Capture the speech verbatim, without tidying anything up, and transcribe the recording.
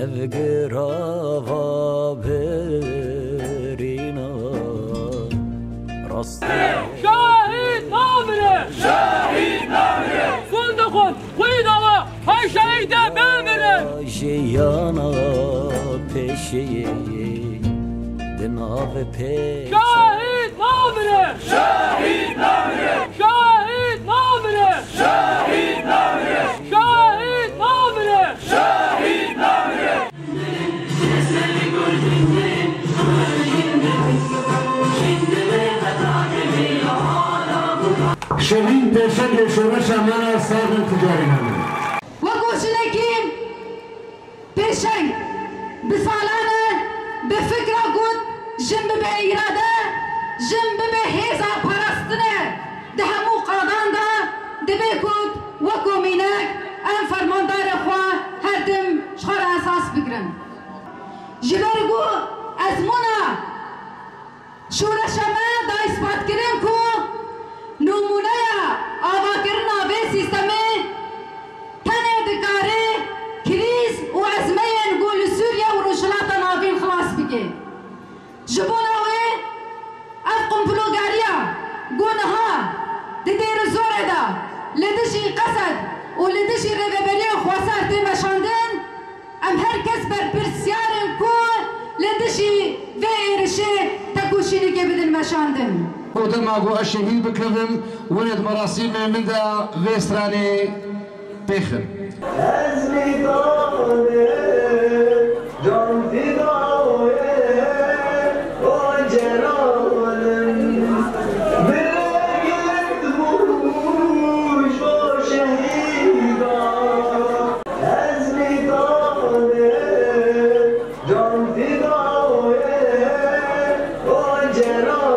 Ev girava birîna rastî. Şehîd namire! Şehîd namire! Son dixwin, xwî dawa, her şehîde bimire! Jiyana pêşiyê di navê pê. Şehîd namire! Şehîd namire! Şehîd namire! Şehîd namire! Şehîd namire! Şehîd namire! Şehîd pêşengê şoreşa me ne, sax bin, tu carî me ne. Wek ku jinekî pêşeng bi salan e bi fikra got, jin bibe îrade, jin bibe hêza parastinê di hemû qadan de, divê ku wek ku mînek em fermandarê xwe her tim ji xwe re esas bigirin. Ji ber ku ezmûna şoreşa me da îspat kirin ku nimûneya avakirina vê sîstemê tenê dikare krîz û ezmeyên ku li Sûriye û Rojhilata Navîn xilas bike. Ji bona wê ev komplogerîya ku niha di Dêrizorê de li dijî Qesed û li dijî Rêveberiya Xweser tê meşandin, em her kes berpirsyar in ku li dijî vê êrişê tekoşînekê bidin meşandin. Ku dema ku ez şehîd bikevim, winê di merasîmê min de vê stranê pêxin. Ez mîdanê can fîdayê Ocalan im. Min girt bû ji bo şehîdan. Ez mîdanê can fîdayê Ocalan